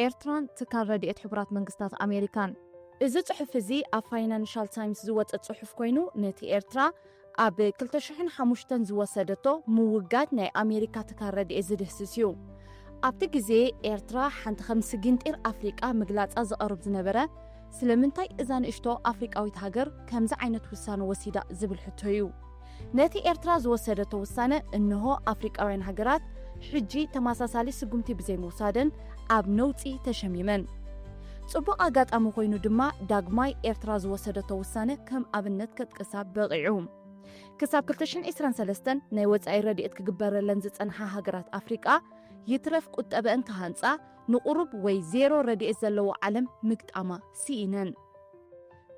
ኤርትራን ትካል ረድኤት ሕቡራት መንግስታት ኣሜሪካን። እዚ ጽሑፍ እዚ ኣብ ፋይናንሻል ታይምስ ዝወጸ ጽሑፍ ኮይኑ፣ ነቲ ኤርትራ ኣብ ክልተ ሽሕን ሓሙሽተን ዝወሰደቶ ምውጋድ ናይ ኣሜሪካ ትካል ረድኤት ዝድህስስ እዩ። ኣብቲ ግዜ ኤርትራ ሓንቲ ከም ስጊንጢር ኣፍሪቃ ምግላጻ ዝቐርብ ዝነበረ፣ ስለምንታይ እዛ ንእሽቶ ኣፍሪቃዊት ሃገር ከምዚ ዓይነት ውሳነ ወሲዳ ዝብል ሕቶ እዩ። ነቲ ኤርትራ ዝወሰደቶ ውሳነ እንሆ ኣፍሪቃውያን ሃገራት ሕጂ ተመሳሳሊ ስጉምቲ ብዘይምውሳደን ኣብ ነውጺ ተሸሚመን። ጽቡቕ ኣጋጣሚ ኮይኑ ድማ ዳግማይ ኤርትራ ዝወሰደቶ ውሳነ ከም ኣብነት ከጥቀሳ በቒዑ። ክሳብ ክልተ ሽሕን ዕስራን ሰለስተን ናይ ወጻኢ ረድኤት ክግበረለን ዝጸንሓ ሃገራት ኣፍሪቃ ይትረፍ ቁጠበአን ክሃንጻ ንቑሩብ ወይ ዜሮ ረድኤት ዘለዎ ዓለም ምግጣማ ስኢነን።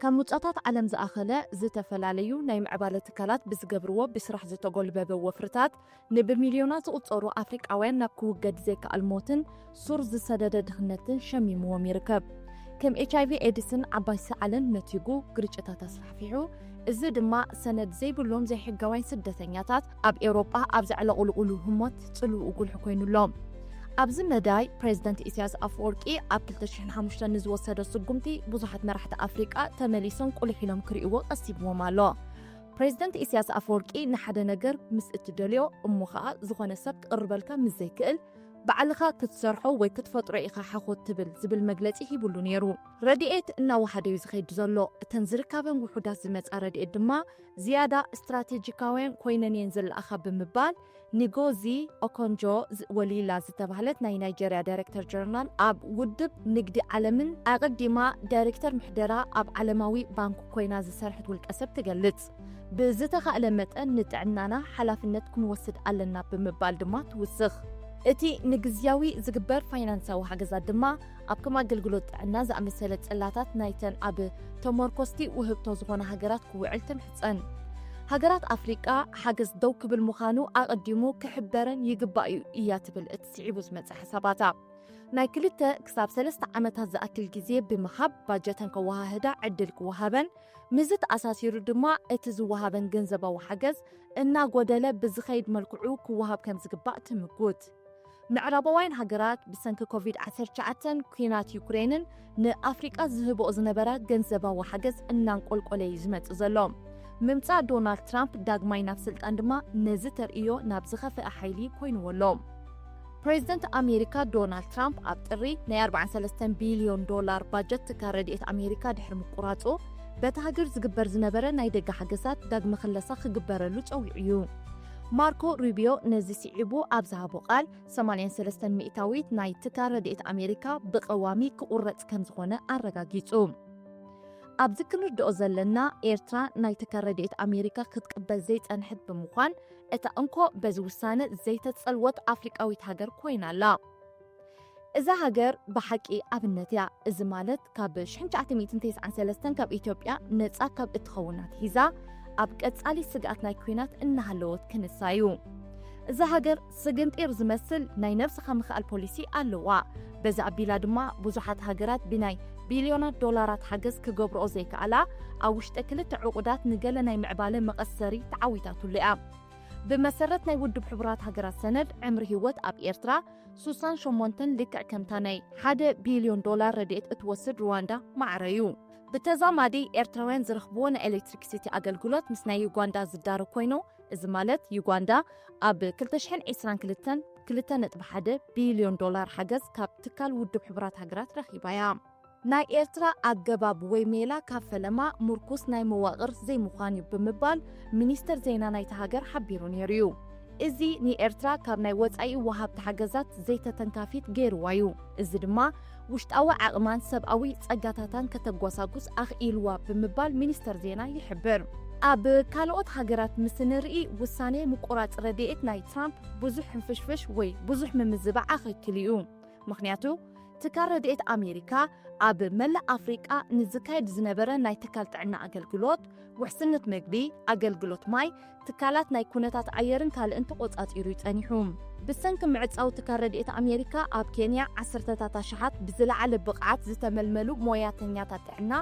ካብ ምውጻታት ዓለም ዝኣኸለ ዝተፈላለዩ ናይ ምዕባለ ትካላት ብዝገብርዎ ብስራሕ ዝተጎልበበ ወፍርታት ንብሚልዮናት ዝቑጸሩ ኣፍሪቃውያን ናብ ክውገድ ዘይከኣል ሞትን ሱር ዝሰደደ ድኽነትን ሸሚምዎም ይርከብ። ከም ኤች ኣይ ቪ ኤድስን ዓባይ ሰዓልን ነቲጉ ግርጭታት ኣስፋሕፊሑ፣ እዚ ድማ ሰነድ ዘይብሎም ዘይሕጋውያን ስደተኛታት ኣብ ኤውሮጳ ኣብ ዘዕለቑልቑሉ ህሞት ጽልውኡ ጉልሒ ኮይኑሎ። ኣብዚ መዳይ ፕሬዝደንት ኢሳያስ ኣፈወርቂ ኣብ ክልተ ሽሕን ሓሙሽተን ንዝወሰዶ ስጉምቲ ብዙሓት መራሕቲ ኣፍሪቃ ተመሊሶም ቁልሕ ኢሎም ክርእይዎ ቀሲብዎም ኣሎ። ፕሬዝደንት ኢሳያስ ኣፈወርቂ ንሓደ ነገር ምስ እትደልዮ እሞ ኸኣ ዝኾነ ሰብ ክቕርበልካ ምስ ዘይክእል ባዕልኻ ክትሰርሖ ወይ ክትፈጥሮ ኢኻ ሓኾት ትብል ዝብል መግለጺ ሂቡሉ ነይሩ። ረድኤት እናወሓደ እዩ ዝኸይድ ዘሎ። እተን ዝርካበን ውሑዳት ዝመጻ ረድኤት ድማ ዝያዳ ስትራቴጂካውያን ኮይነን እየን ዝለኣኻ ብምባል ኒጎዚ ኦኮንጆ ዝ-፣ ወሊላ ዝተባህለት ናይ ናይጀርያ ዳይሬክተር ጀነራል ኣብ ውድብ ንግዲ ዓለምን ኣቐዲማ ዳይሬክተር ምሕደራ ኣብ ዓለማዊ ባንክ ኮይና ዝሰርሐት ውልቀ ሰብ ትገልጽ። ብዝተኻእለ መጠን ንጥዕናና ሓላፍነት ክንወስድ ኣለና ብምባል ድማ ትውስኽ። እቲ ንግዝያዊ ዝግበር ፋይናንሳዊ ሓገዛት ድማ ኣብ ከም ኣገልግሎት ጥዕና ዝኣመሰለ ጽላታት ናይተን ኣብ ተመርኮስቲ ውህብቶ ዝኾና ሃገራት ክውዕል ትምሕጸን። ሃገራት ኣፍሪቃ ሓገዝ ደው ክብል ምዃኑ ኣቐዲሙ ክሕበረን ይግባእ እዩ እያ ትብል እቲ ስዒቡ ዝመጸ ሓሳባታ። ናይ ክልተ ክሳብ ሰለስተ ዓመታት ዝኣክል ግዜ ብምሃብ ባጀተን ከወሃህዳ ዕድል ክወሃበን፣ ምስዚ ተኣሳሲሩ ድማ እቲ ዝወሃበን ገንዘባዊ ሓገዝ እናጎደለ ብዝኸይድ መልክዑ ክወሃብ ከም ዝግባእ ትምጉት። ምዕራባውያን ሃገራት ብሰንኪ ኮቪድ ዓሰርተ ትሽዓተን ኲናት ዩክሬንን ንኣፍሪቃ ዝህብኦ ዝነበራ ገንዘባዊ ሓገዝ እናንቆልቆለ እዩ ዝመጽእ ዘሎ። ምምጻእ ዶናልድ ትራምፕ ዳግማይ ናብ ስልጣን ድማ ነዚ ተርእዮ ናብ ዝኸፍአ ሓይሊ ኮይንዎ ኣሎ። ፕሬዝደንት ኣሜሪካ ዶናልድ ትራምፕ ኣብ ጥሪ ናይ ኣርባዓን ሰለስተን ቢልዮን ዶላር ባጀት ትካል ረድኤት ኣሜሪካ ድሕሪ ምቁራጹ፣ በታ ሃገር ዝግበር ዝነበረ ናይ ደገ ሓገዛት ዳግመ ክለሳ ክግበረሉ ጸዊዑ እዩ። ማርኮ ሩቢዮ ነዚ ስዒቡ ኣብ ዝሃቦ ቃል፣ ሰማንያን ሰለስተን ሚእታዊት ናይ ትካል ረድኤት ኣሜሪካ ብቐዋሚ ክቑረጽ ከም ዝኾነ ኣረጋጊጹ። ኣብዚ ክንርድኦ ዘለና፣ ኤርትራ ናይ ትካል ረድኤት ኣሜሪካ ክትቅበል ዘይጸንሐት ብምዃን፣ እታ እንኮ በዚ ውሳነ ዘይተጸልወት ኣፍሪቃዊት ሃገር ኮይና ኣላ። እዛ ሃገር ብሓቂ ኣብነት እያ። እዚ ማለት፣ ካብ ሽሕን ትሽዓተ ሚእትን ተስዓን ሰለስተን ካብ ኢትዮጵያ ነጻ ካብ እትኸውን ኣትሒዛ፣ ኣብ ቀጻሊ ስግኣት ናይ ኲናት እናሃለወት ክንሳ እዩ። እዛ ሃገር ስግንጢር ዝመስል ናይ ነብስኻ ምኽኣል ፖሊሲ ኣለዋ። በዚ ኣቢላ ድማ ብዙሓት ሃገራት ብናይ ቢልዮናት ዶላራት ሓገዝ ክገብርኦ ዘይከኣላ፣ ኣብ ውሽጢ ክልተ ዕቑዳት ንገለ ናይ ምዕባለ መቐሰሪ ተዓዊታትሉ እያ። ብመሰረት ናይ ውድብ ሕቡራት ሃገራት ሰነድ፣ ዕምሪ ህይወት ኣብ ኤርትራ ሱሳን ሸሞንተን ልክዕ ከምታ ናይ ሓደ ቢልዮን ዶላር ረድኤት እትወስድ ሩዋንዳ ማዕረ እዩ። ብተዛማዲ፣ ኤርትራውያን ዝረኽብዎ ናይ ኤሌክትሪክሲቲ ኣገልግሎት ምስ ናይ ዩጋንዳ ዝዳረግ ኮይኑ፣ እዚ ማለት ዩጋንዳ ኣብ ክልተ ሽሕን ዕስራን ክልተን ክልተ ነጥቢ ሓደ ቢልዮን ዶላር ሓገዝ ካብ ትካል ውድብ ሕቡራት ሃገራት ረኺባ እያ። ናይ ኤርትራ ኣገባብ ወይ ሜላ ካብ ፈለማ ምርኩስ ናይ መዋቕር ዘይምዃን እዩ ብምባል ሚኒስተር ዜና ናይታ ሃገር ሓቢሩ ነይሩ እዩ። እዚ ንኤርትራ ካብ ናይ ወጻኢ ወሃብቲ ሓገዛት ዘይተተንካፊት ገይርዋ እዩ። እዚ ድማ ውሽጣዊ ዓቕማን ሰብኣዊ ጸጋታታን ከተጓሳጉስ ኣኽኢልዋ ብምባል ሚኒስተር ዜና ይሕብር። ኣብ ካልኦት ሃገራት ምስ ንርኢ፣ ውሳኔ ምቁራጽ ረድኤት ናይ ትራምፕ ብዙሕ ሕንፍሽፍሽ ወይ ብዙሕ ምምዝባዕ ኣኸትሉ እዩ። ምኽንያቱ፣ ትካል ረድኤት ኣሜሪካ ኣብ መላእ ኣፍሪቃ ንዝካየድ ዝነበረ ናይ ትካል ጥዕና ኣገልግሎት፣ ውሕስነት መግቢ፣ ኣገልግሎት ማይ፣ ትካላት ናይ ኩነታት ኣየርን ካልእን ተቖጻጺሩ እዩ ጸኒሑ። ብሰንኪ ምዕጻው ትካል ረድኤት ኣሜሪካ ኣብ ኬንያ ዓሰርተታት ኣሽሓት ብዝለዓለ ብቕዓት ዝተመልመሉ ሞያተኛታት ጥዕና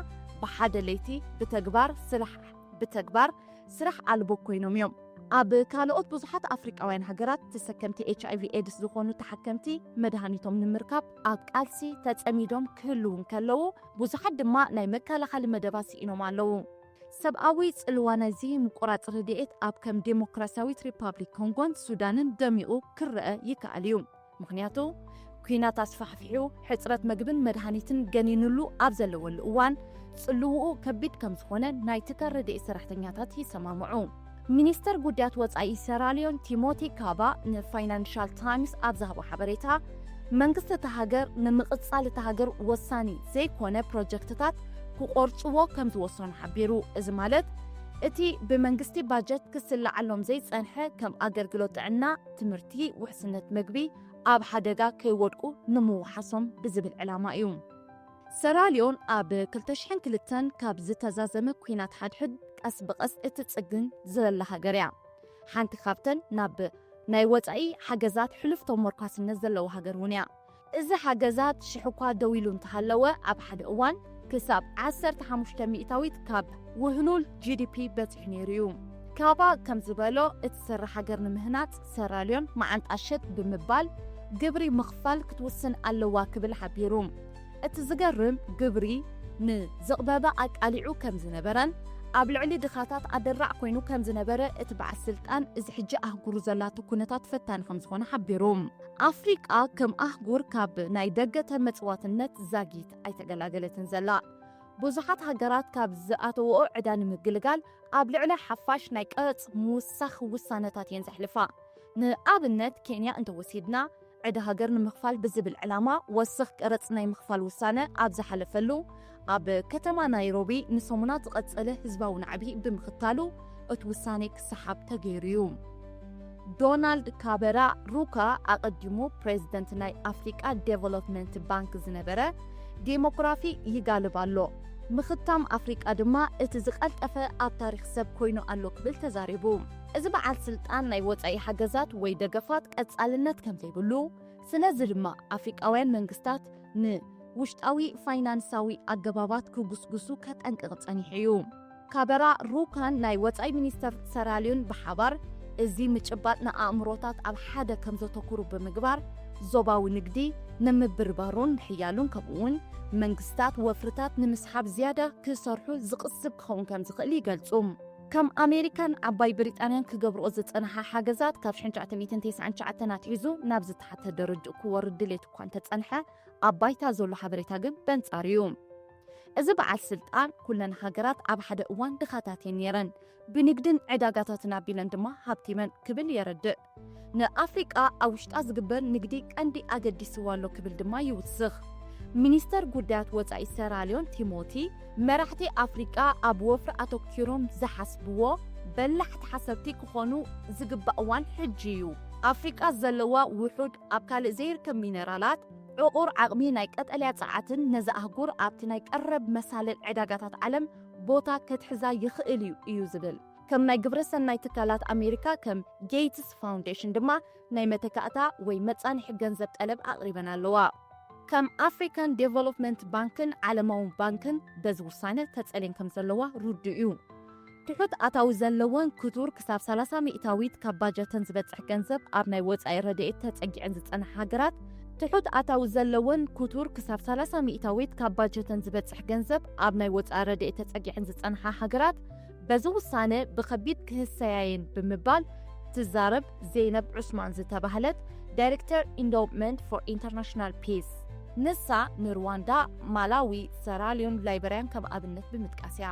ብሓደ ለይቲ ብተግባር ስራሕ፣ ብተግባር ስራሕ ኣልቦ ኮይኖም እዮም። ኣብ ካልኦት ብዙሓት ኣፍሪቃውያን ሃገራት ተሰከምቲ ኤች ኣይ ቪ ኤድስ ዝኾኑ ተሓከምቲ መድሃኒቶም ንምርካብ ኣብ ቃልሲ ተጸሚዶም ክህልዉ እንከለዉ፣ ብዙሓት ድማ ናይ መከላኸሊ መደባት ስኢኖም ኣለዉ። ሰብኣዊ ጽልዋ ናይዚ ምቁራጽ ረድኤት ኣብ ከም ዴሞክራሲያዊት ሪፓብሊክ ኮንጎን ሱዳንን ደሚቑ ክረአ ይከኣል እዩ። ምኽንያቱ፣ ኲናት ኣስፋሕፊሑ፣ ሕጽረት መግብን መድሃኒትን ገኒኑሉ ኣብ ዘለወሉ እዋን፣ ጽልውኡ ከቢድ ከም ዝኾነ ናይ ትካል ረድኤት ሰራሕተኛታት ይሰማምዑ። ሚኒስተር ጉዳያት ወጻኢ ሰራልዮን ቲሞቲ ካባ ንፋይናንሻል ታይምስ ኣብ ዝሃቦ ሓበሬታ፣ መንግስቲ እታ ሃገር ንምቕጻል እታ ሃገር ወሳኒ ዘይኮነ ፕሮጀክትታት ክቖርጽዎ ከም ዝወሰኑ ሓቢሩ። እዚ ማለት፣ እቲ ብመንግስቲ ባጀት ክስለዓሎም ዘይጸንሐ ከም ኣገልግሎት ጥዕና፣ ትምህርቲ፣ ውሕስነት መግቢ ኣብ ሓደጋ ከይወድቁ ንምውሓሶም ብዝብል ዕላማ እዩ። ሰራልዮን ኣብ ክልተ ሽሕን ክልተን ካብ ዝተዛዘመ ኲናት ሓድሕድ ቀስ ብቐስ እትጽግን ዘላ ሃገር እያ። ሓንቲ ካብተን ናብ ናይ ወጻኢ ሓገዛት ሕሉፍ ተሞርኳስነት ዘለዋ ሃገር እውን እያ። እዚ ሓገዛት ሽሕ እኳ ደው ኢሉ እንተሃለወ፣ ኣብ ሓደ እዋን ክሳብ ዓሰርተ ሓሙሽተ ሚእታዊት ካብ ውህሉል ጂ ዲ ፒ በጺሑ ነይሩ እዩ። ካባ ከም ዝበሎ፣ እትሰርሕ ሃገር ንምህናጽ ሰራልዮን መዓንጣ ሸጥ ብምባል ግብሪ ምኽፋል ክትውስን ኣለዋ ክብል ሓቢሩ። እቲ ዝገርም፣ ግብሪ ንዝቕበበ ኣቃሊዑ ከም ዝነበረን ኣብ ልዕሊ ድኻታት ኣደራዕ ኮይኑ ከም ዝነበረ እቲ በዓል ስልጣን፣ እዚ ሕጂ ኣህጉሩ ዘላቶ ኩነታት ፈታኒ ከም ዝኾነ ሓቢሩ። ኣፍሪቃ ከም ኣህጉር ካብ ናይ ደገ ተመጽዋትነት ዛጊት ኣይተገላገለትን ዘላ። ብዙሓት ሃገራት ካብ ዝኣተወኦ ዕዳ ንምግልጋል ኣብ ልዕሊ ሓፋሽ ናይ ቀረጽ ምውሳኽ ውሳነታት እየን ዘሕልፋ። ንኣብነት ኬንያ እንተወሲድና፣ ዕዳ ሃገር ንምኽፋል ብዝብል ዕላማ ወስኽ ቀረጽ ናይ ምኽፋል ውሳነ ኣብ ዝሓለፈሉ፣ ኣብ ከተማ ናይሮቢ ንሰሙናት ዝቐጸለ ህዝባዊ ናዕቢ ብምኽታሉ እቲ ውሳኔ ክሰሓብ ተገይሩ እዩ። ዶናልድ ካበራ ሩካ ኣቐዲሙ ፕሬዝደንት ናይ ኣፍሪቃ ዴቨሎፕመንት ባንክ ዝነበረ፣ ዴሞግራፊ ይጋልብ ኣሎ፣ ምኽታም ኣፍሪቃ ድማ እቲ ዝቐልጠፈ ኣብ ታሪኽ ሰብ ኮይኑ ኣሎ ክብል ተዛሪቡ። እዚ በዓል ስልጣን ናይ ወጻኢ ሓገዛት ወይ ደገፋት ቀጻልነት ከም ዘይብሉ፣ ስለዚ ድማ ኣፍሪቃውያን መንግስታት ንውሽጣዊ ፋይናንሳዊ ኣገባባት ክጉስጉሱ ከጠንቅቕ ጸኒሑ እዩ። ካበራ ሩካን ናይ ወጻኢ ሚኒስተር ሰራልዮን ብሓባር፣ እዚ ምጭባጥ ንኣእምሮታት ኣብ ሓደ ከም ዘተኩሩ ብምግባር፣ ዞባዊ ንግዲ ንምብርባሩን ምሕያሉን፣ ከምኡውን መንግስታት ወፍርታት ንምስሓብ ዝያዳ ክሰርሑ ዝቕስብ ክኸውን ከም ዝኽእል ይገልጹ። ከም ኣሜሪካን ዓባይ ብሪጣንያን ክገብርኦ ዝጸንሓ ሓገዛት፣ ካብ ሽሕን ትሽዓተ ሚእትን ተስዓን ትሽዓተን ኣትሒዙ ናብ ዝተሓተ ደረጃ ክወርድ ድሌት እኳ እንተጸንሐ፣ ኣብ ባይታ ዘሎ ሓበሬታ ግን በንጻሩ እዩ። እዚ በዓል ስልጣን፣ ኩለን ሃገራት ኣብ ሓደ እዋን ድኻታት እየን ነይረን፣ ብንግድን ዕዳጋታትን ኣቢለን ድማ ሃብቲመን ክብል የረድእ። ንኣፍሪቃ ኣብ ውሽጣ ዝግበር ንግዲ ቀንዲ ኣገዲስዋ ኣሎ ክብል ድማ ይውስኽ። ሚኒስተር ጉዳያት ወጻኢ ሰራልዮን ቲሞቲ፣ መራሕቲ ኣፍሪቃ ኣብ ወፍሪ ኣተኲሮም ዝሓስብዎ በላሕቲ ሓሰብቲ ክኾኑ ዝግባእ እዋን ሕጂ እዩ። ኣፍሪቃ ዘለዋ ውሑድ ኣብ ካልእ ዘይርከብ ሚነራላት፣ ዕቑር ዓቕሚ ናይ ቀጠልያ ጸዓትን ነዛ ኣህጉር ኣብቲ ናይ ቀረብ መሳልል ዕዳጋታት ዓለም ቦታ ከትሕዛ ይኽእል እዩ፣ እዩ ዝብል። ከም ናይ ግብረ ሰናይ ትካላት ኣሜሪካ ከም ጌትስ ፋውንዴሽን ድማ ናይ መተካእታ ወይ መጻንሒ ገንዘብ ጠለብ ኣቕሪበን ኣለዋ። ከም ኣፍሪካን ዴቨሎፕመንት ባንክን ዓለማውን ባንክን በዚ ውሳነ ተጸልየን ከም ዘለዋ ርዱእ እዩ። ትሑት ኣታዊ ዘለወን ክቱር ክሳብ ሰላሳ ሚእታዊት ካብ ባጀተን ዝበጽሕ ገንዘብ ኣብ ናይ ወጻኢ ረድኤት ተጸጊዐን ዝጸንሓ ሃገራት፣ ትሑት ኣታዊ ዘለወን ክቱር ክሳብ ሰላሳ ሚእታዊት ካብ ባጀተን ዝበጽሕ ገንዘብ ኣብ ናይ ወጻኢ ረድኤት ተጸጊዐን ዝጸንሓ ሃገራት፣ በዚ ውሳነ ብኸቢድ ክህሰያየን ብምባል ትዛረብ ዜነብ ዑስማን ዝተባህለት ዳይሬክተር ኢንዶውመንት ፎር ኢንተርናሽናል ፒስ። ንሳ ንሩዋንዳ፣ ማላዊ፣ ሰራልዮን ላይበርያን ከም ኣብነት ብምጥቃስ እያ።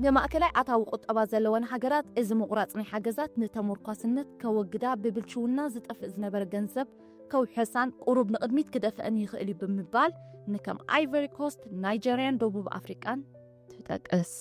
ንማእከላይ ኣታዊ ቁጠባ ዘለወን ሃገራት፣ እዚ ምቑራጽ ናይ ሓገዛት ንተመርኳስነት ከወግዳ፣ ብብልሽውና ዝጠፍእ ዝነበረ ገንዘብ ከውሕሳን ቁሩብ ንቕድሚት ክደፍአን ይኽእል እዩ ብምባል ንከም ኣይቨሪ ኮስት፣ ናይጀርያን ደቡብ ኣፍሪቃን ትጠቅስ።